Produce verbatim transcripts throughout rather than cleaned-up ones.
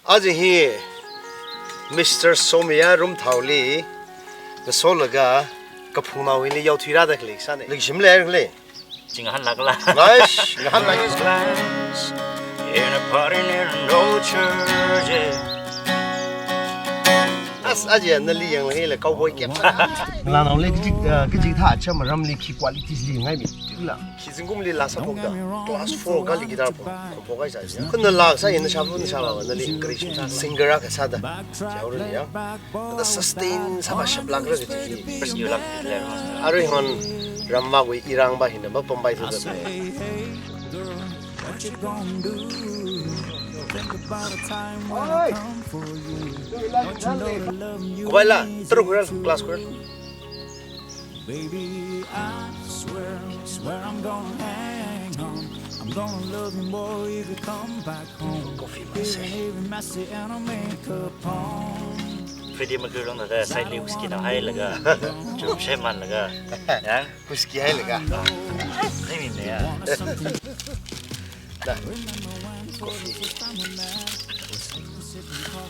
Aja hi Mister Somia Rumthaoli ngasolaga kaphungnao hili yaothuirāda khalei sāna. Leishimlei khalei. Chingahān lākla. Nice, ngahān lāka. Glass in a party near an old church, yeah. As aja nali yanglaga hila cowboy cap sā. Ngalānaoli kachik, uh, kachikathā chāmramli khi qualities li ngaimi. Tikla. Khi zingkumli laa sāphokda, class four kali guitar phok, phokhaisā. Kha nala kasā hi nashāva, nashāvāva nali encourage sā, singer akha sāda. Chaorali ya. Kha sustain sāvā shaplākra kaji. First you love it, leh. Aruihon ramvāwui irangva hina mapampai thuda. Oi. Kuvaila, taruk kural, class kural. Baby, I swear, swear I'm gonna hang on. I'm gonna love you more if you come back home. Coffee, messy. Baby, messy and I'll make a poem. Freddie Mercury longda side li whisky na hailaga, chum shaimanlaga, ya? Whisky hailaga. Haiminne ya. Da. Coffee.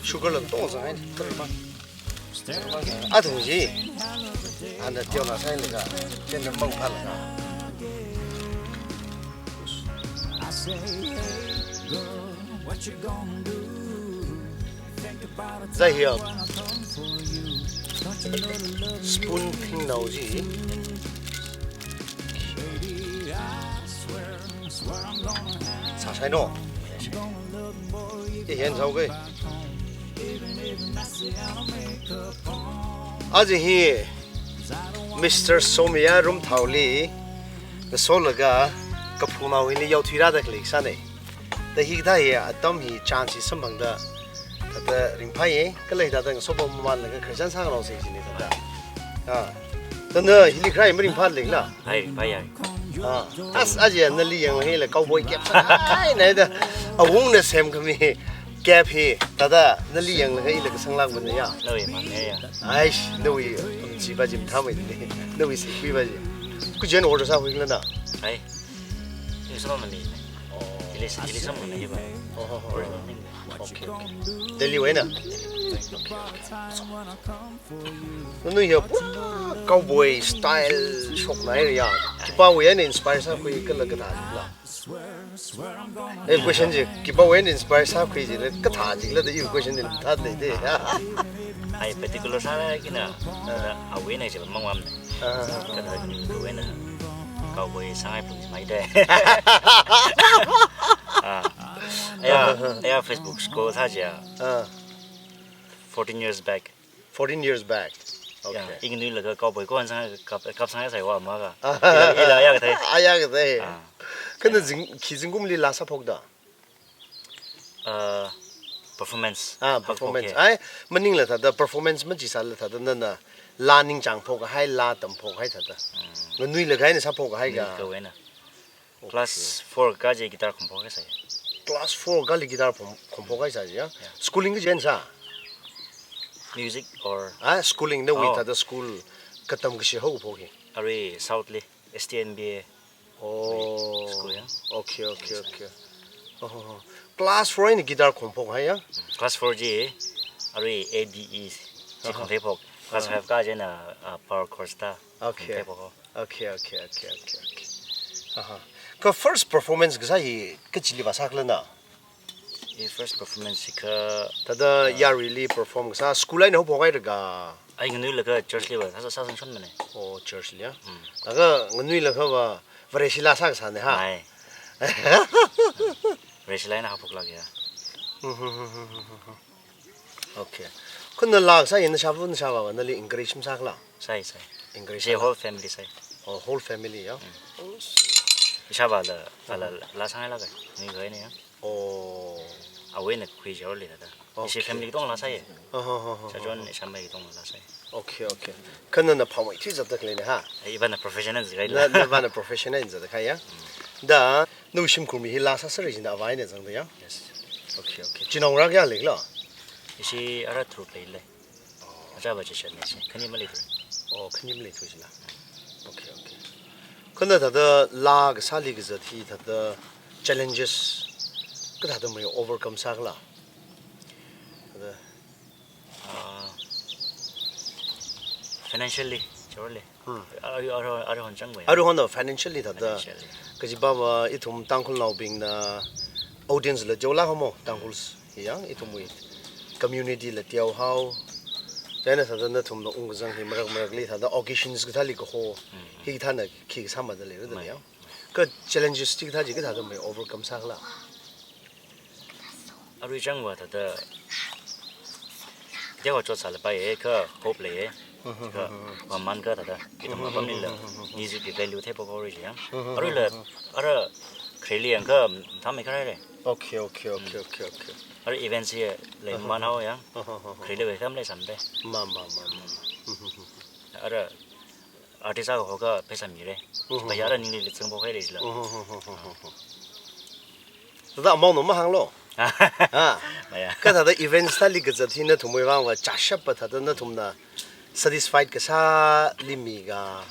Sugar lam tong sang hai. Athum chi, ana teona sailaga, chieina mangphālaga. Zai hiya. Spoon thingnao chi. Sāsaino. Ihen saoke. Aja hi Mister Somia Rumthaoli ngasolaga kaphungnao hili yaothuirāda khalei sāna. Da hikathā hi atam hi chance hi samphangda, thāda ringphāya, kala hithāda ngasopa mamanlaga khararchan sāngaroksa jina thāda. Ah. Thāda hili kharai maringphālei khala. Hai, pai ya. Ah, as aja nali yanglaga hila cowboy cap sāhaina da. Awungna semkhami cap hi, thāda nali yanglaga hila kasanglākmana ya. Nawui mane ya. Aish, nawui, um, chi ba jim thamai ni. Nawui si kui ba ji. Kujen order sāhui khala na. Hai. Ini sama mane. Oh. Ili, ili sama mane ba. Oh, oh, oh. Original thing. Okay, okay. Delhi wui na. Nanu ya pura cowboy style shoknai ya. Khipāwui eina inspire sākhui kala kathā jikla. Eh, question chi, khipāwui eina inspire sākhui jila kathā jikla da iwui question chi thāda leida. Ai particular sālaga kina, awui eina jila mangwamna. Ah. Kathā kani kawui eina cowboy sāngai pung maida. Ah. Aya, aya Facebook scroll sājiya. Ah. Fourteen years back. Fourteen years back. Okay. Ya, ing nui laga cowboy kon sang kap, kap sang sai wa ma ka. Ila, ila ya kathei. Aya kathei. Ah. Kha na zing, khi zingkumli laa sāphokda? Uh, performance. Ah, performance. Ai, maningla thāda performance machi sāla thāda nana laa ningchāng phokhai, laa tam phokhai thāda. Hmm. Nganuilakha eina sāphokhai ka. Nganuilakha eina. Okay. Class four kaji guitar khomphok kasā. Class four kali guitar khom, khomphok kasā ya? Yeah. Schooling kaji eina sā? Music or? Ah, schooling nawui thāda school katam kashi haophok hi? Arui South li, S T N B A. Oh. School ya? Okay, okay, okay. Oh, oh, oh. Class four eina guitar khomphok hai ya? Mm, class four chi, arui A D E chi khomphok. Class five kaji eina, ah, power chords da. Okay. Khomphok. Okay, okay, okay, okay, okay. Aha. Kha first performance kasā hi kachili vāsā khala na? I first performance hi kha thāda yaruili perform kasā, school eina haophok haira ka? Ai nganuilakha church li va, sā, sā, sāsangshon mane. Oh, church li ya? Mm. Laga nganuilakha va, Vareshi laa sākasāna ha? Ai. Vareshi laa eina haophoklak ya. Okay. Kha na laa kasā hi nashāva, nashāvāva nali encourage masā khala? Sai, sai. Encourage sāla? Whole family sai. Oh, whole family ya? Mm. Ishāvāla, vāla, laa sāngailaka. Ni gai ni ya. Oh. Awui eina khuijihaoli thāda. Okay. Ishi family katong laa sāya. Aha, aha, aha. Chachon ishāmei katong laa sāya. Okay, okay. Kha nana phāmeithui zatda khaleina ha? Ai, ivāna professional zikahaila. Na, na ivāna professional zatda kahai ya? Mm. Da, nawui shimkhur mi hi laa sāsāra jina avā eina zangda ya? Yes. Okay, okay. Chinaongarā kayā leikhala? Ishi ara tharuk leilei. Achāva chichan ni si, khani maleithui. Oh, khani maleithui sila. Okay, okay. Kha na thāda laa kasāli kazat hi thāda challenges kathāda mai overcome sā khala? Uh, financially, chorle. Hmm. Aru, aru, aruihon chang bai. Aruihon financially thāda. Financially. Kajiva ithum Tangkhulnaobingna audience la teolāk haowa, Tangkhul s-, yang ithumwui community la teohao. Chieina thāda nathumna ungkazang hi marak marakli thāda occasions kathāli kaho. Hmm. Hikathāna khi kasāmada leira da. Mai. Yang. Kha challenges chi kathā chi kathāda mai overcome sākhala? Arui chang va thāda teohao chotsālapai e, kha hope lei e. Kha va man kha thāda ithum apamlila music ki value theiphok haora chi yang. Aruila, ara khareli yang kha thamei kharai re. Okay, okay, okay, okay, okay. Ara events hi lei man hao yang. Khareli ve tham lei sam de. Ma, ma, ma, ma. Ara artist akha ho kha pheisā mire. Mhm. Pheisā ara ningli litsang bo khaire jila. Mhm, mhm, mhm, mhm. Thāda amount no mahānglo. Ha. Maya. Kha thāda events thāli kazat hi nathumwui vang va chashap pa thāda nathumna satisfied kasāli mi ka.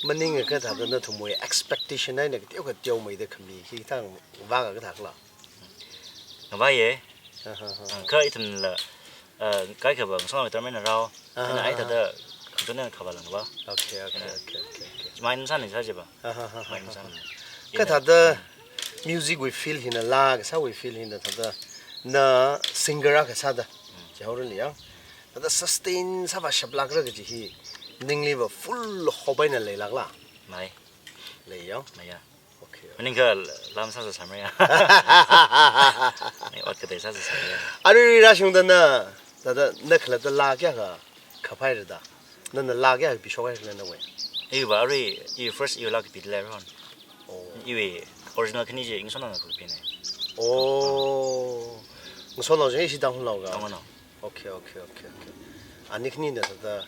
Maningakha thāda nathumwui expectation eina kateo kateomeida khami hi thang vāga kathākhala? Ngavai ye. Aha, aha. Ah, kha ithumla, ah, kaikhava ngasonao term eina rao. Aha, ana ai aha. Thāda khangachon eina khavā langva. Okay, okay, okay, okay, okay. Mind san ni sa jiva. Aha, aha, aha. Mind san. Kha thāda music wui field hina la, kasāwui field hina thāda na singer akha sāda. Hmm. Chihaorali yang. Thāda sustain sāvāshaplākra kaji hi ningli va full hope eina leilākla? Mai. Lei yang. Mai ya. Okay. Maningakha laa masāsāsamra ya. Ni ot katei sāsāsamra ya. Arui rāshungda na, thāda na khalatta laa kayākha khapaira da? Nana laa kayākha pishok haira khala nawui? Iva arui, i first i laa kapida lei ron. Oh. Iwui original khani chi ngasonao kapina. Oh. Ngasonao chi ishi Tangkhulnao ka? Tangkhulnao. Okay, okay, okay, okay. Ani khanina thāda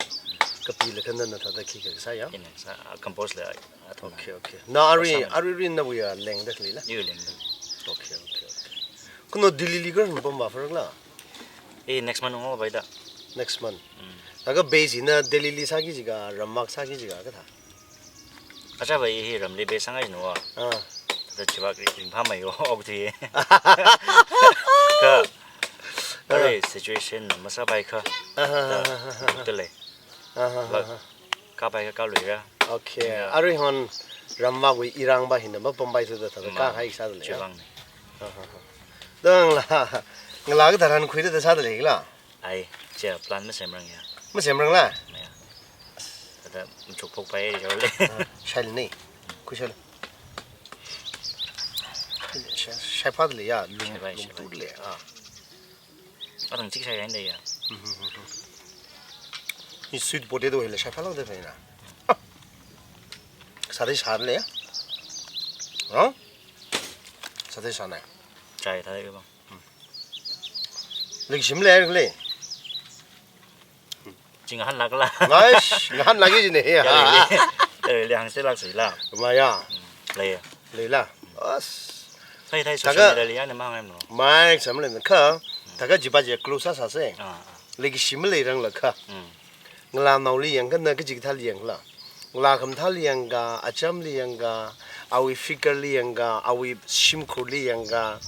kapilakha nana thāda khikha kasā ya? Ina sā, ah, compose la, ah, athum. Okay, okay. Na arui, arui rin nawui ya lengda khalila? Yu lengda. Okay, okay, okay. Kha na Delhi li kha ram pam vāphalakla? Eh, next month ungvāpaida. Next month. Mm. Laga base hina Delhi li sāki jiakha, ramvak sāki jiakha kathā? Achāva i hi ramli base sāngai nuwa. Ah. Thāda chiva kri ringphāmei yo, ok tui. Kha, ah, arui situation masāpai kha. Ah, ah, thāda, ah, ah, ah, ah. Thāda lei. Ah, ah, ah, ah. Lak, kapai kha kaluira. Okay. Ya. Aruihon ramvakwui irang va hina mapampaira da thāda, ma, kahai sāda lei ya? Chivang ni. Ah, ah, ah. Dang la, ngalā katharan khuida sāda leila? Ai, chia plan masemrang ya. Masemrangla? Maya. Thāda machuk phokpai ya le. Ah, shaile ni. Khuishaile. Shai, shaiphāda lei ya, lum, shaiphā, lum shaiphā. Tule, ah. Atang chik shai haida ya. Mhm, mhm, mhm. Ni sweet potato hila shaiphālākda phāna. Sāda sāle ya. Ha? Sāda sāna. Chai thāda ya bang. Leikashi maleilākla? Chi ngahānlākla? Nice, ngahānlāki jine ya. Ya, lei, lei. Ya, lei, lei, hāngselāksila. Maya. Mm, lei ya. Leila? As. Thai, thai, thākha social media li ya ne mahāngngai no. Mai, samle kha. Thākha chiva chi close sāsāse. Ah, ah. Leikashi maleirangla kha. Mm. Ngalānaoli yangkha na kaji kathāli yangkhala? Ngalā khamathāli yangka, achamli yangka, awui figure li yangka, awui shimkhurli yangka,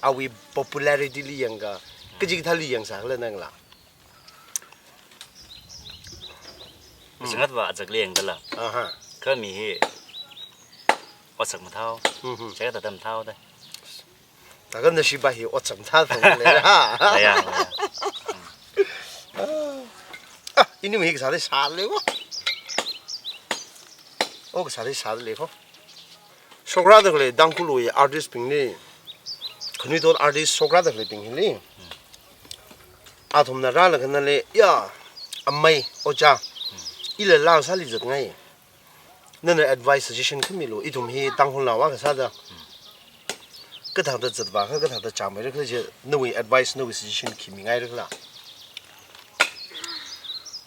awui popularity li yangka, kaji kathāli yangsākhala nangla? Singatva azakli yangdala. Aha. Kha mi hi otsak mathāhao. Mhm. Chai thāda mathāhaoda. Thākha nashiva hi otsak mathāthang leira. Maya, maya. Ah, ini mi kasāda sāle ko. Oh, kasāda sāle ko. Shokrāda khalei Tangkhulwui artist bingli, khanuithot artist shokrāda khaleibing hili, athumna rālaga nali, ya, amei, ojā, ila laa sāli zatngai. Nana advice, suggestion khi milu, ithum hi Tangkhulnao akha sāda kathāda zatvākha, kathāda chāmeira khala chi, nawui advice, nawui suggestion khi mingaira khala?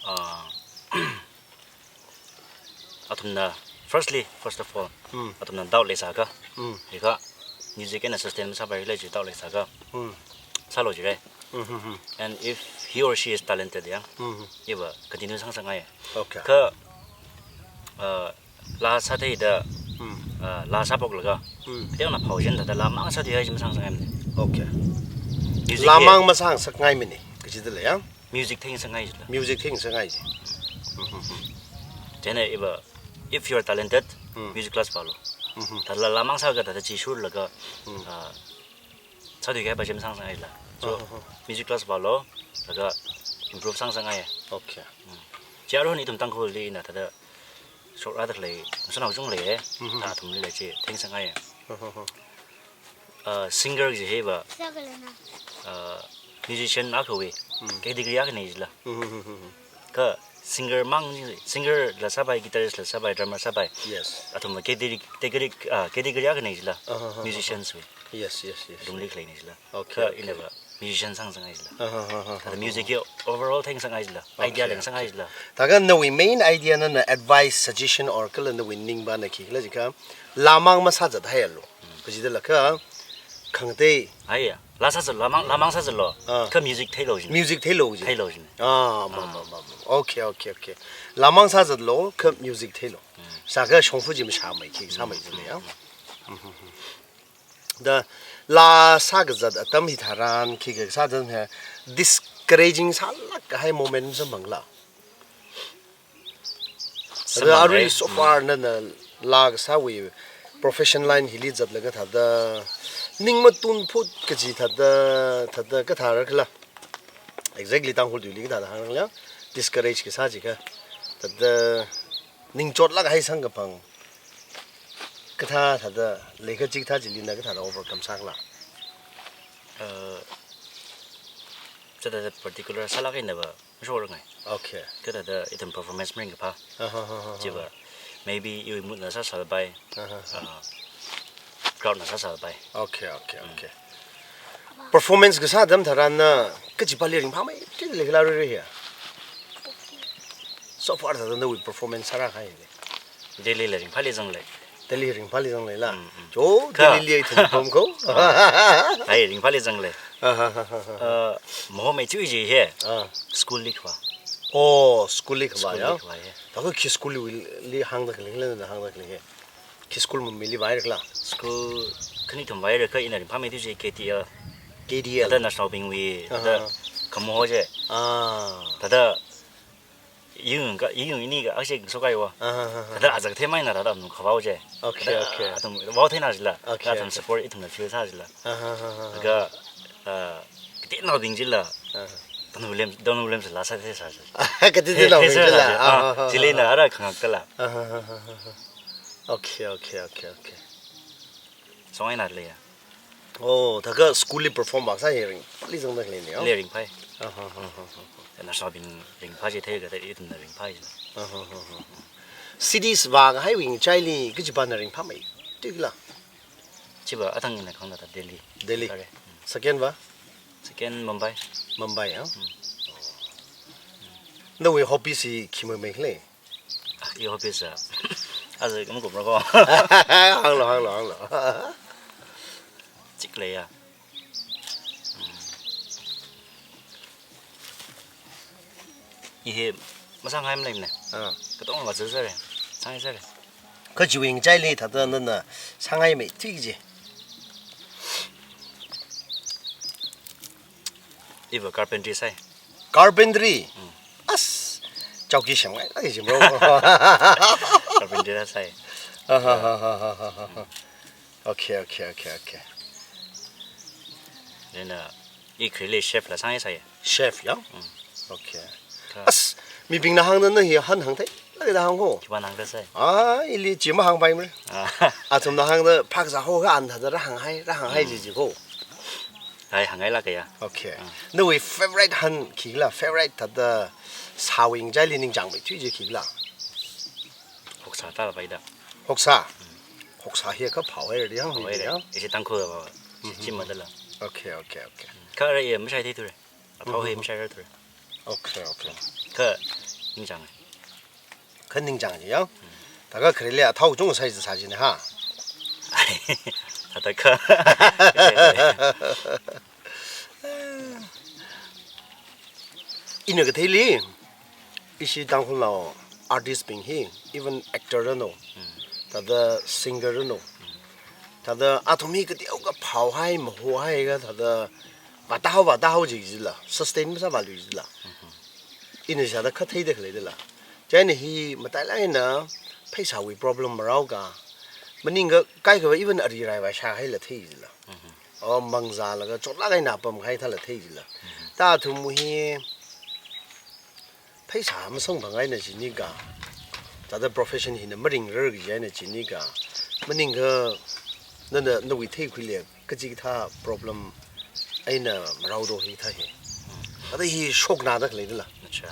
Ah, athumna, firstly, first of all, hmm, athumna doubt leisākha, hmm, hikha music eina sustain masāpaira khala chi doubt leisākha, hmm, sālu jire. Hmm, hmm, hmm. And if he or she is talented, ya, hmm, iva continue sāngasakngai. Okay. Kha, uh, laa sātheida, hmm, uh, laa sāphoklaga, hmm, kateona phao jen thāda laa mang sāthuihai chi masāngasakngaimane. Okay. Music hi lāmang masāngasakngaimana, kachida lei ya. Music theingasakngai jila. Music theingasakngai ji. Chieina iva, if you are talented, Hmm. music class vālu. Mhm. Thāda lāmang sāga thāda chi shurlaga, Hmm. ah, sāthuikahai pāchem sāngasakngai jila. So, Uh-huh. music class vālu, laga improve sāngasakngai. Okay. Chi aruihon ithum Tangkhulli ina thāda shokrāda khalei, ngasānao kachungkha lei, Mhm. thā athumli lei chi theingasakngai. Uh-huh. Uh, singer kaji hiva, uh, musician akhawui Mm. category akhana jila. Mm-hmm. Kha singer mang, singer la sāpai, guitarist la sāpai, drummer sāpai. Yes. Athumva category, category, ah, category akhana jila. Uh-huh. Musicians wui. Yes, yes, yes. Alungli khaleina jila. Okay, Kha okay. inava musician sāngasakngai jila. Uh-huh. Thāda music hi overall theingasakngai jila. Okay, Idea leingasakngai okay. jila. Thākha nawui main idea nana advice, suggestion or kala nawui ningva na khikhala jiakha, lāmang masāzathaialu. Kachida lākha, khangatei. Aiya, lā sāzat, lāmang, lāmang sāzatlu. Ah. Kha music theilu jina. Music theilu jina. Theilu jina. Ah, ma, Ah. ma, ma, ma. Okay, okay, okay. Lāmang sāzatlu, kha music theilu. Hmm. Sākha shongfa chi mashāmei, khi sāmei jina ya. Hmm. Da, lā sākazat atam hitharan, khikha sāzat hi discouraging sālāk kahai moment samphangla. Samphang Arui lei. so far Mm. nana lā kasāwui profession line hili zatlaga thāda ning matunphut kaji thāda, thāda kathāra khala. Exactly Tangkhul tuili kathāda hāngra khala. Discourage kasā jiakha. Thāda ningchotlāk kahai samkaphang. Kathā thāda leikha chikathā chili na kathāda overcome sākhala. Uh, chithāda particular sālāk einava. Mashorangai. Okay. Kha thāda ithum performance maringkaphā. Aha, aha, aha. Chiva, maybe iwui mood na sāsalpai. Aha. Ah, crowd na sāsalpai. Okay, okay, Mm. okay. Performance kasā atam tharan na kachipāli ringphāmeithui leikhala aruirui hi? So far thāda nawui performance sārākahai hi. Delhili ringphāli zanglei. Delhi ringphāli zangleila. Mm, mm. Jo, Kha. Delhili ithum pamko. Ai, ringphāli zanglei. Ah, ha, ha, ha, ha. Uh, mahomeithui ji hi. Ah. School li khavā. Oh, school li khavā School ya? li khavā hi. Thākha khi school li, li hāngda khalei, lena hāngda khalei hi. Khi school mamili vāhaira khala? School khani kathum vāhaira kha ina ringphāmeithui ji K T L. K T L. Thāda naoshinao bingwui, Ah. thāda khamoho ji. Ah. Thāda Yung ka, yung ini ka, akshe so kai wa. Aha, aha, aha. Thāda azak themai na thāda nung khavao je. Okay, Thāda okay. atam vao thei na jila. Okay, Thāda atam okay. support ithum na feel sa jila. Aha, aha, aha. Ka, ah, kati na bing jila. Aha. Tanu lem, tanu lem sa la sa the sa sa. Kati He, na bing the sa jila. sa. Ah, Aha, aha, jile aha. na ara khangak kala. Aha, aha, aha, aha. Okay, okay, okay, okay. Songai na le ya. Oh, thākha school li perform vākasā hi ringphāli zangda khalei ni, oh? Le ringphai. Aha, aha, aha, aha. Naoshinao bing ringphā ji thei ka thei ithum na ringphā ji. Aha, aha, aha. Cities vākahaiwui ngachaili kachipā na ringphāmeithui khala? Chiva athang ina khangda ta Delhi. Delhi. Kare. Second va? Second Mumbai. Mumbai, ha? Hmm. Nawui hobby si khi mai mai khala? Ah, i hobby sa. Aza kum kum ra ko. Hānglo, hānglo, hānglo. Chik lei ya. Hmm. I hi masāngai maleimana. Ah. Katonga va zazare. Sāngai zare. Kha chiwui ngachaili thāda nana sāngaimeithui ji. Iva carpentry sai. Carpentry? Mm. As, chowki semngailāk ji bro. Carpentry sai. Aha, ha, ha, ha, ha, ha. Okay, okay, okay, okay. Then, uh, i khareli chef la sāngai sai. Chef ya? Mm. Okay. Kha- As, mibingna hāngda na hi han hāngtheilāk da hāng ko. Khipāna hāngda sai. Ah, ili chi mahāngpaimara. Ah. Athumna hāngda phakzā ho ka an thāda rāhānghai, rāhānghai Mm. ji ji ko. Hai, hāngngailāka ya. Okay. Ah. Nawui favorite han khi khala, favorite thāda sāwui ngachaili ningchāngmeithui ji khi khala? Hoksā tālapai da. Hoksā? Mm. Hoksā hi kaphao hai ri hāng Phao hai ri ri. ya. Ishi Tangkhul va. Mhm. Chi ma da la. Okay, okay, okay. Kha ara i mashai thei thura. Athao hi Mhm. mashai thura. Okay, okay. Kha ningchāng. Kha ningchāng ji ya. Thākha khareli athao kachungkha sai sā jina ha. Thāda kha. Ina katheili, ishi Tangkhulnao artist bing hi, even actor ranu, Hmm. thāda singer ranu, Hmm. thāda athum hi kateokha phaohai, mahohai ka thāda vātāhao, vātāhao jijila, sustain masāvālui jila. Ina shāda khatheida khalei dala. Chieina hi matailāk eina pheisāwui problem marao ka. Maningakha kaikhava even ari rai vāshāhaila thei jila. O mangzālaga chotlāk eina pamkahai thāla thei jila. Ta athum hi pheisā masangphang eina chini ka. Thāda profession hina maringrar kaji eina chini ka. Maningakha nana nawui theikhuili kachikathā problem eina marao do hithā hi. Thāda hi shoknada khalei dala. Acha.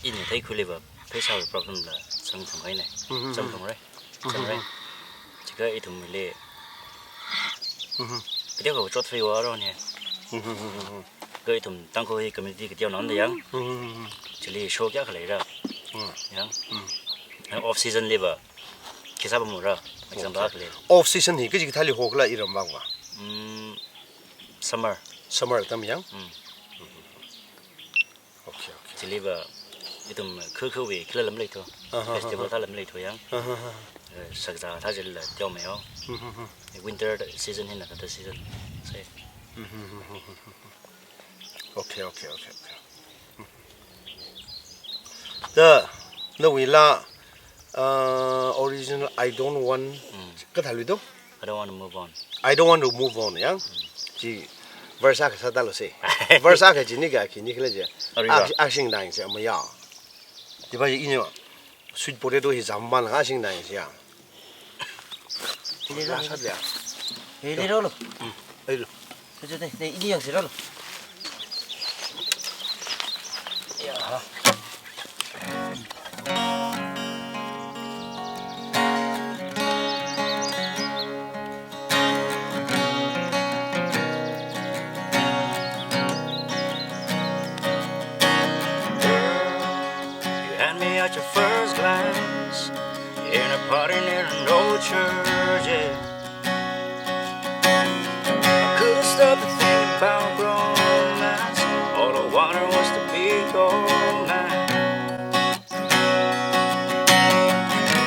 Ina theikhuiliva pheisāwui problem la samphang eina. Mhm. Samphangrai. Mhm. Samphangrai. Chika ithumli. Mhm. Kateokha chotfei vāro ne. Mhm. Kha ithum Tangkhul hi community kateonao da yang. Mhm. Chili show kayākha leira. Mhm. Yang. Mhm. Off season liva khi sāpamra. Example, okay, khalei. Off season hi kachikathāli hokhala iramvangva? Mm, summer. Summer atam yang? Mm. Okay, okay. Chiliva ithum khukhawui khila lam leithu. Aha, aha. Festival thāla lam leithu yang. Aha, aha. Eh, shakzā thā jila teomeio. Mhm, mhm. Winter season hina thāda season. Sai. Mhm, mhm, mhm, mhm. Okay, okay, okay, okay. Da, nawuila, uh, original I don't want, mm, kathāluido? I don't want to move on. I don't want to move on, yang? Chi verse akha sātālo se. Verse akha chini ka khini khala je. Ari ba. Ak-, aksing nang se amaya. Chiva ina sweet potato hi zam ban aksing nang se ya. Hili rolo. Lāsat ya. Hili rolo. Hmm. Ai lo. Tutu te, te, ini yang sirolo. Ya. You had me at your first glance in a party near an old church, yeah. I couldn't stop to think about romance. All I wanted was to be your man.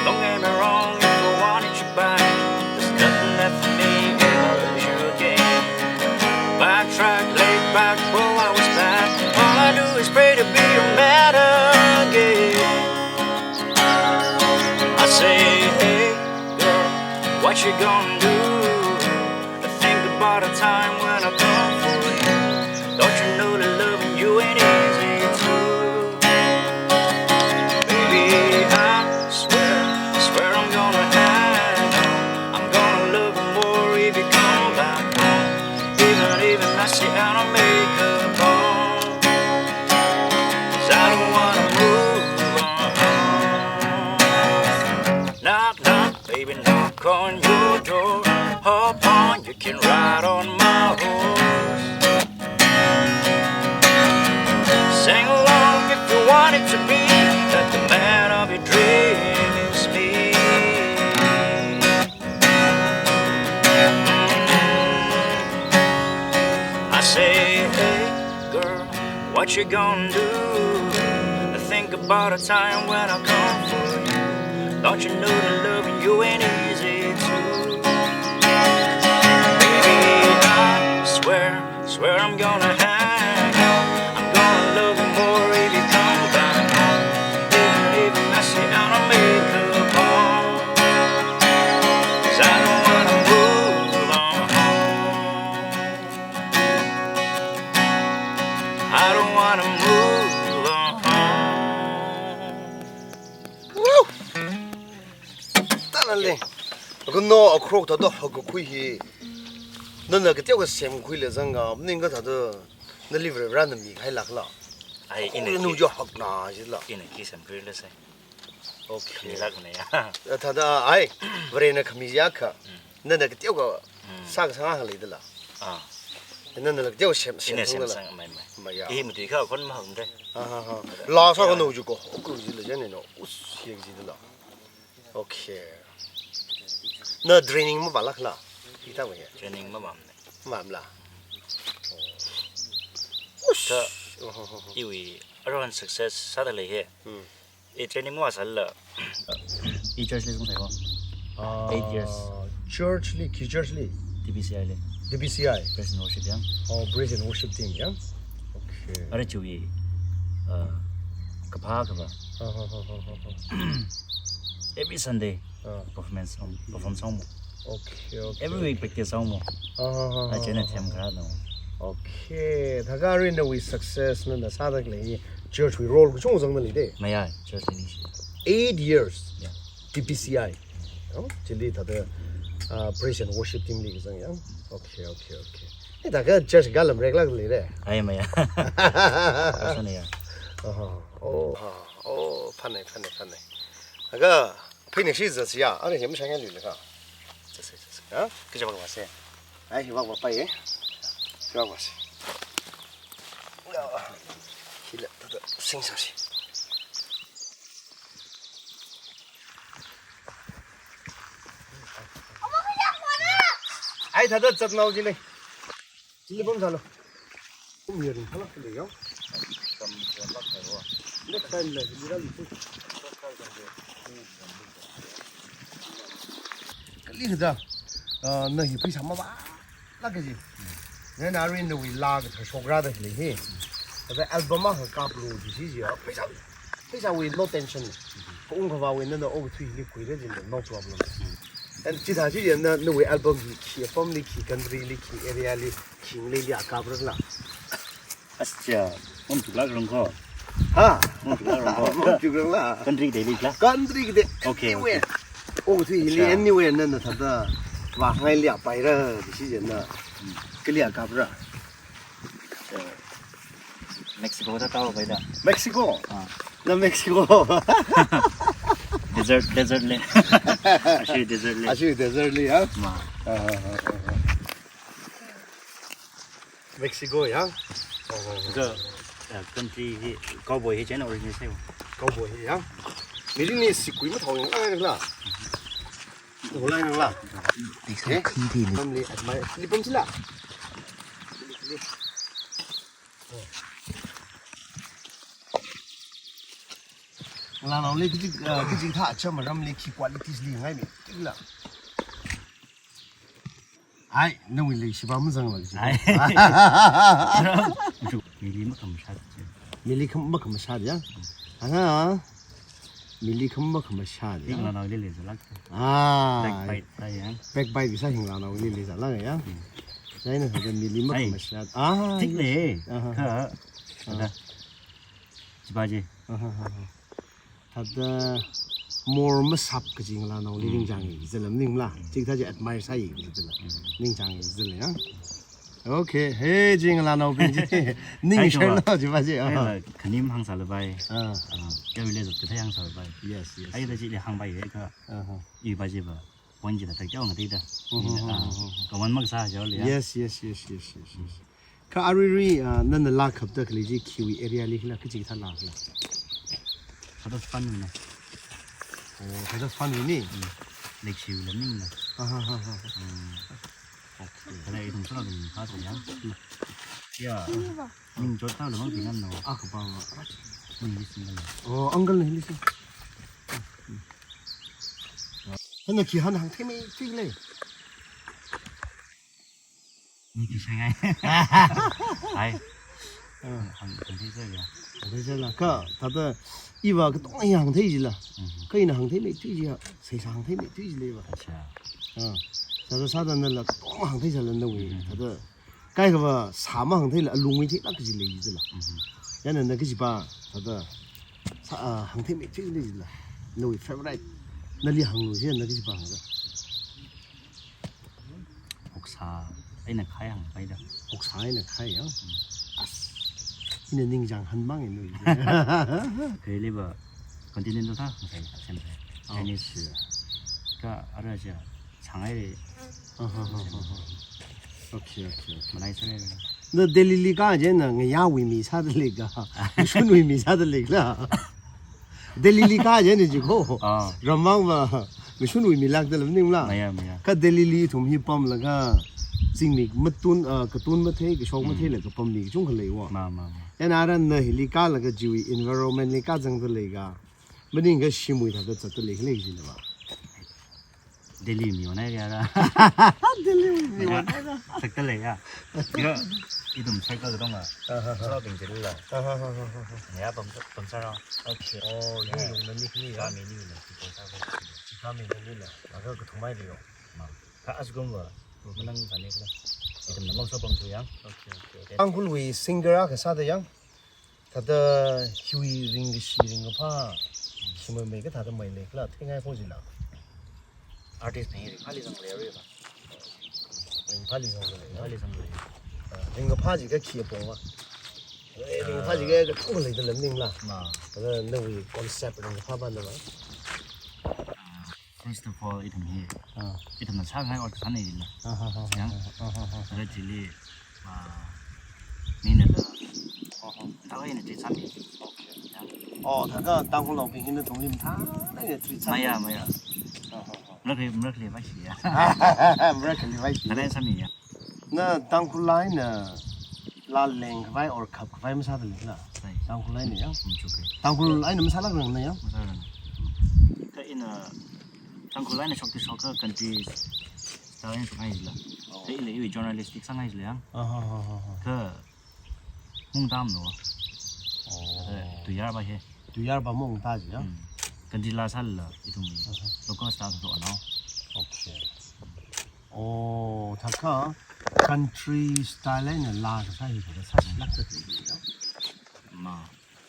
Don't get me wrong, if I wanted you back, there's nothing left for me if I lose you again. Backtrack, laid back, oh, I was bad. All I do is pray to be your man again. I say, hey, girl, what you gonna do? I think about a time when I come for you. Don't you know that loving you ain't easy too? Baby, I swear, I swear I'm gonna hang on. I'm gonna love you more if you come back home. Even, even I see I don't make a home. 'Cause I don't wanna move on. Knock, knock, baby, knock on your door. Hop on, you can ride on my horse. Sing along if you want it to be, that the man of your dream is me. I say, hey, girl, what you gonna do? I think about a time when I come for you. Don't you know that loving you ain't easy too? Baby, I swear, swear I'm gonna hang on. I'm gonna love you more if you come back home. Even if I say I don't make a home. 'Cause I don't wanna move on. I don't wanna move on. Woo! Tānale. Kha no akhorok thāda hakakhui hi. Nana kateokha semkhuila zanga, maningakha thāda nali Varivarana mikahai lākla. Ai, ina, oh, ki- nu jo hakna jila. Ina khi semkhuila sai. Okay. Khami lākna ya. Thāda ai, Varena khami jiakha. Mm. Nana kateokha, mm, sākasang akha leidala. Ah. Nana kateokha sem, ina sem semthangdala. Semsang, mai, mai. Mai ya. I matuikha khon mahakmade. Ha, ha, ha. La sākha no juko, oku jila jane no, us, yek jidala. Okay. Na training mavālākla? Hithāva ya. Training mavāmane. Mavāmala. Ush. Thā, oh, oh, oh, oh, iwui aruihon success sāda lei he. Hmm. I training mavāsālala. I church li zungsai ko. Ah, eight years. Church li, khi church li? T B C I li. D B C I. Praise and worship yang. Oh, praise and worship team yang. Okay. Ara chiwui, uh, kaphā kaphā. Ha, ha, ha. Every Sunday, ah, performance sāng, perform sāngmo. Okay, okay. Every week practice sāngmo. Ah, ah, ah, ah, ah. Achina them kha no. Okay. Thākha arui nawui success nana sādalei hi church wui role kachungkha zangdalei de. Maya, church li ningshi. Eight years. Yeah. D B C I. Oh, chili thāda, ah, praise and worship team li kazang yang. Okay, okay, okay. Eh, thākha church kalam reklāk lei de. Ai maya. Asana ya. Aha. Oh, oh, phanai, phanai, phanai. Aga, phaini shi zasiya, ara him shang ya lila ka. Zasi, zasi. Ha? Kija bak basi. Ai, hi bak bak pai, eh. Hi bak basi. Hila, thāda, sing sāsi. Ai, thāda chat nao ji lei. Chili pamsālu. Kum year in phalak le yo. Next time le, lira li tu. Kali kaja, ah, na hi pheisā mavālāk kaji. Nana arui nawui laa kathar shokra da lei hi. Thāda album akha kaplu ji ji ya. Pheisā, pheisāwui no tension. Kaung khavāwui nana okathui hili khuira jin, no problem. And chithā chi ya na, nawui album hi khi, album li khi, country li khi, area li khi, ngalei li akapra la. Acha, mom tukla rong ko. Ha? Mom tukla rong ko. Mom tukla la. Country de li la. Country de. Okay, anywhere. Okay. Okathui hili, acha, anywhere nana thāda vāngai li apaira, decision na. Hmm. Kali akapra. Mexico da tao bai da. Mexico? Ah. Na Mexico. Desert, desert le. Ashi desert le. Ashi desert le, ha? Ma. Ah, ah, ah, ah, ah. Mexico ya? Oh, oh, oh. Ka, uh, country hi, cowboy hi china original sai. Cowboy hi ya? Mili ni sikui mathao yang la la. Ho la la. Eh? Kam le, at mai, li pam sila. Ngalānao le kaji, ah, kaji thā cham ram le khi qualities li ngai mi, tik la. Ai, nawui leishi ba mazang la kaji. Ai. Mili makhamashat. Mili kham-, makhamashat ya. Anga, mili kham makhamashat ya. Ngalānao le leizalak. Ah. Backbite sa ya. Backbite bisa hi ngalānao le leizalak ya. Hmm. China thāda mili, ai, makhamashat. Ah, tik le. Aha. Kha. Thāda. Chiba je. Aha, aha. Thāda more masap kaji ngalānao li, mm, ningchāng yi zala maningla. Mm. Chikathā je admire sāyi zala. Mm. Ningchāng yi zala ya. Okay, hey, ji ngalānaobing ji. Ning, ai, share lo, chiba je. Ai, aha, la, khanim hāngsāla bai. Ah. Ah, kya village kathā hāngsāla bai. Yes, yes, ai, yes. Da ji le hāng bai ye kha. Aha. I ba ji ba. Wan ji da ta kya ngatei da. Mhm, ah, mhm, mhm. Kaman maksā jao le ya. Yes, yes, yes, yes, yes, yes. Kha aruirui, ah, nana laa khapta khalei chi khiwui area li hila kaji kathā laa hila? Thāda fun na. Oh, thāda fun ni? Hmm. Lake view la ning na. Ha, ha, ha, ha. Hmm. Okay. Thāda ithum sala dum kha sa ya. Hmm. Ya. Ning jot ta lo mang pingan no. Ah, kaba. Ning listen na. Oh, uncle ni listen. Hana khi han hāngthei mi chi le. Ni ki shangai. Ai. Ah. Hāng, hāngthei sa ya. Hāngthei sa la. Kha, thāda, iva katonga hāngthei jila. Mhm. Kha ina hāngthei mi tui ji ya. Seisā hāngthei mi tui jila iva. Acha. Ah. Sāda sāda nala katonga hāngthei sala nawui. Mhm. Thāda. Kaikhava sā mahāngtheila alungwui theilāk kaji lei jila. Mhm. Yana na kajipa, thāda, sā, ah, hāngthei mi tui jila. Nawui favorite. Nali hānglu ji na kajipa hāngda. Oksa, eina khai hāngpai da. Oksa eina khai ya? Mm. As. Ina ningchāng han mang inu. Kali ba continental ta, hāngsai, hāngsai. Oh. Chinese, ka ara ja, changai. Aha, aha, aha. Okay, okay, okay. Malai sare. Na Delhi li ka je na ngayāwui mi sāda lei ka. Mashunwui mi sāda lei la. Delhi li ka je ni ji ko. Ah. Ramang ba mashunwui mi lāk da lam ning la. Maya, maya. Kha Delhi li ithum hi pamlaga zingmi matun, ah, katun mathei, kashok mathei, mm, la kapam mi kachungkha lei wa. Ma, ma, ma. Yana ara na hili kalaga chiwui environment li kazangda lei ka. Maningakha shimwui thāda zatda lei khalei jina ba. Delhi mi wana ya ra. Delhi mi wana ya ra. Sakta le ya. Yo, ithum circle dong a. Aha, aha. Sa bing jil la. Aha, aha, aha, aha. Ya, pam, pam sa ra. Okay. Oh, ya. Yungyung na ni ni ya. Kami ni na. Kami ni na. Aga ka thumai le yo. Ma. Ka asgum wa. Mhm. Manang sa ni la. Ithum na mang sa pam tu yang. Okay, okay, okay. Tangkhul wui singer a kasā da yang. Thāda hiwui ringkashi ringkaphā, shimei mei kathāda mei leikhala, thengai kho jila. Artist na hi ringphāli zang lei ri ba. Ringphāli zang lei, ya? Ringphāli zang lei. Ah, ringkaphā jiakha khi apong ma. Eh, ringkaphā jiakha kathang leida lam ning la. Ma. Thāda nawui concept ringkaphā ba na ba. Ah, first of all, ithum hi. Ah. Ithumna sāngai or sānei jila. Ah, ha, ha, ha, Yang. Ha, ha, ha, ha. Thāda chili, ah, mina la. Ah, ha. Thāda ina treat sāmi. Okay. Yang. Oh, thāda Tangkhulnaobing hina thungli mathālāk eina treat sāmi. Maya, maya. Ah, ha, ha. Marakli, marakli ba shi ya. Marakli ba shi. Thāda sāmi ya. Na Tangkhul eina laa leng khavai or khap khavai masāda leila? Sai. Tangkhul eina ya? Machuka. Tangkhul eina masālākrang na ya? Masālākrang. Kha ina Tangkhul eina shokti shoka country style eina shokngai jila. Oh. Kha ila iwui journalistic sāngai jila ya. Ah, ha, ha, ha, ha. Kha mung tam no. Oh. Kha tuyar ba he. Tuyar ba mung ta ji ya? Hmm. Country laa sālala ithum. Aha. Local style to no. Okay. Oh, thākha country style eina laa kasā hi kasā lāk ta ti ya. Ma.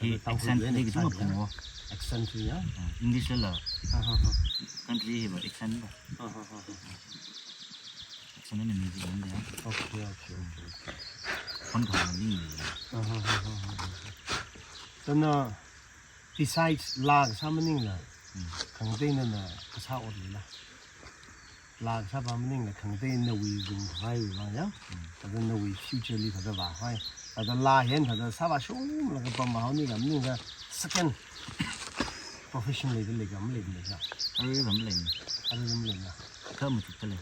Hi Tangkhul accent eina hi kasā kachungkha ya? Pung wo. Accent hi ya? Ah, English la la. Ha, ha, ha. Country hi ba accent ba. Ha, ha, ha, ha. Accent eina music eina ya. Okay, okay, okay, okay. Khon khon na ning ni. Ha, ha, ha, ha, ha. Thāda besides laa kasā maningla, Hmm. khangatei nana kasā or leila. Laa kasā ba maningla khangatei nawui ringkhavai wui vang ya. Hmm. Thāda nawui future li thāda vākhavai. Thāda laa hi thāda sāvāshunglaga pam vāhao ni ka maningla second profession leida lei ka maleida lei ka. Arui ba malei. Arui ba malei ya. Kha machukta lei.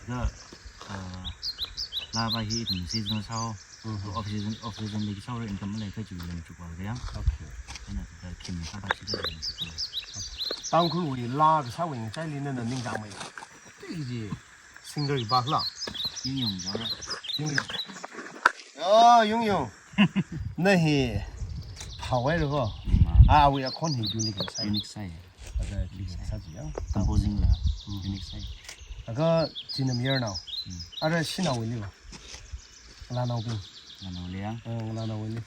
Kha, ah, laa ba hi ithum seasonal sāhao. Mhm. Off season, off season li sāhaora income malei kha chili machukva ka ya. Okay. Ina ka khim ka ba chili machukva. Tangkhul wui laa kasāwui ngachaili nana ningkhamei. Tui ji singer ba la. Yungyung jaora. Yungyung. Oh, Yungyung. Na hi phāwai ro ko. Mm. Ah, awui akhon hi unique sai. Unique sai. Aga unique sai ji ya. Composing la. Mm. Unique sai. Aga chinam yer nao. Mm. Ara shinao ni ba. Laa nao bing. Laa nao le ya. Eh, laa nao ni.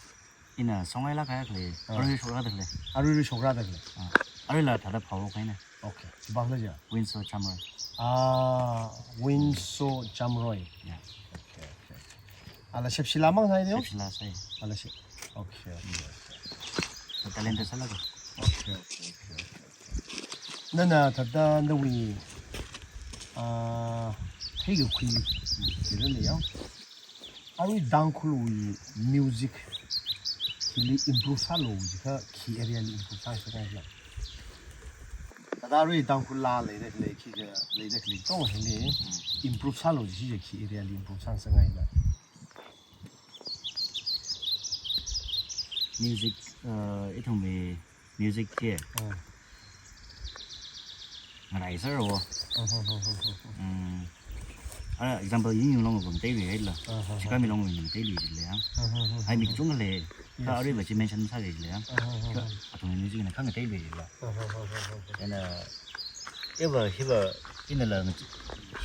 Ina songai la kaya kle. Ah. Arui shokra da kle. Arui shokra da kle. Ah. Arui la thāda phao kaina. Okay. Ba la ja. Winso Chamroi. Ah, Winso Chamroi. Yeah. Okay, okay. Ala shepshila mang sai dio? Shepshila sai. Ala shep. Okay, okay, okay. Talent sālaga. Okay, okay, okay, okay, okay. Nana thāda nawui, ah, theikakhui. Jira le ya. Arui Tangkhul wui music hili improve sālu jiakha khi area li improve sāngasakngai la. Thāda arui Tangkhul laa leida lei khi ka leida khi tong hili improve sālu jiakha khi area li improve sāngasakngai la. Music, uh, ithumwui music hi. Ah. Ngarai sāra wo. Ah, ah, ah, ah, ah. Mm. Ah, example, Yungyung long bang tei ri la. Ah, ah, ah. Shikami long bang tei ri la ya. Ah, ah, ah, ah. Hai mi kachungkha lei. Yes, yes. Kha arui ba chi mention sāra la ya. Ah, ah, ah, ah. Kha athum music na khangatei ri la. Ah, ah, ah, ah, ah. Ina, iva, hiva, ina la,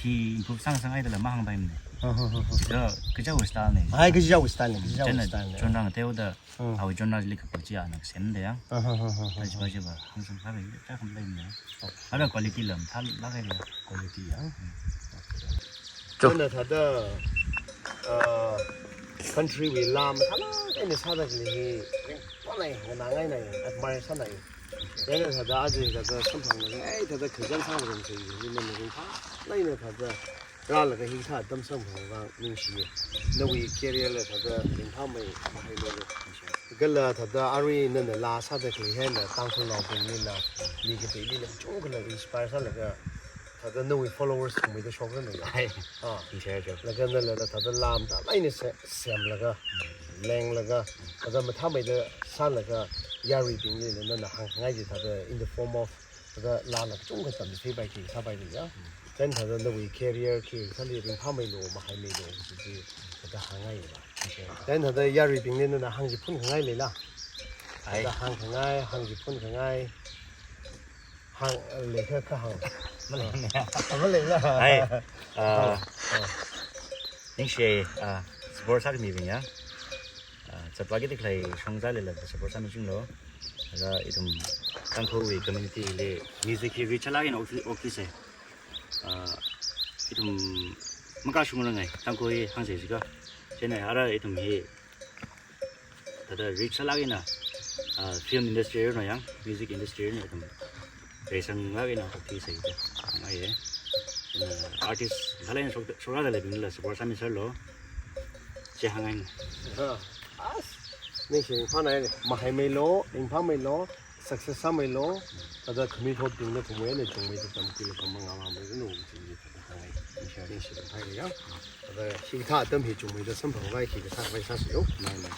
hi improve sāngasakngai da la mahāngpaimana. Ah, ah, ah, ah. Kha, kachichāwui style na. Hai, kachichāwui style na, kachichāwui style na. China, chon rang teo da, Hmm. Awui genre li kapā chi ana kasem da ya. Aha, aha, aha, aha. Taji ba jiba hāngsang kharei, cha kham lei na. Okay. Ara quality lam thālāk ya. Quality ya. Hmm. Okay. Cho. Nana thāda, ah, country wui laa mathālāk eina sāda khalei hi, ringphālāk eina nganāngaina, admire sāna. Nana thāda aja thāda samphanglaga, ai, thāda khangazan sāngarum chi, nana ringphālāk eina thāda rālaga hikathā atam samphang vang ningshiya. Nawui career la thāda ringphāmei mahai lo lo. Kala thāda arui nana laa sāda khalei hina Tangkhulnaobingli la, mi kateili la, chungkha la inspire sālaga, thāda nawui followers khameida shokra na ya. Hai. Ah. Ningshiya jo. Laga nala la thāda laa mathālāk eina se-, semlaga, lenglaga, thāda mathāmeida sālaga, yaruibingli la nana hāngngai chi thāda in the form of, thāda laa la chungkha tamchitheipai khi sāpai ni ya. Then thāda nawui career khi sāli ringphāmeilu, mahaimeilu, chi chi thāda hāngngai ba. Then thāda yaruibingli nana hāngchiphun khangai leila. Ai. Thāda hāngkhangai, hāngchiphun khangai. Hāng, leikha kahāng. Maleila. Maleila. Ai. Ah, ningshi, ah, support sākhamibing ya. Ah, chapla kiti khalei shongza leila support sāmichinglu. Laga ithum Tangkhulwui community li music hi reach sālāk eina okthui, okthuisa. Ah, ithum makashungranga, Tangkhul hi hāngsa jiakha. Chieina ara ithum hi thāda reach sālāk eina, ah, film industry na yang, music industry na ithum reisang lāk eina okthuisa da hāngngaiya. Chieina artist khalei shok, shokra da leibingla support sāmiserlu. Chi hāngngai. Ah, as, ningshi ringphānai, mahaimeilu, ringphāmeilu, success sāmeilu, thāda khami thotbingna phungmei eina chungmeida tamkhuilaga mangāmameilu, chi chi thāda hāngngai. Ningshi, ningshi ringphāya. Thāda hikathā atam hi chungmeida samphangkhavai khi kasā khavai sāseilu. Mai, mai.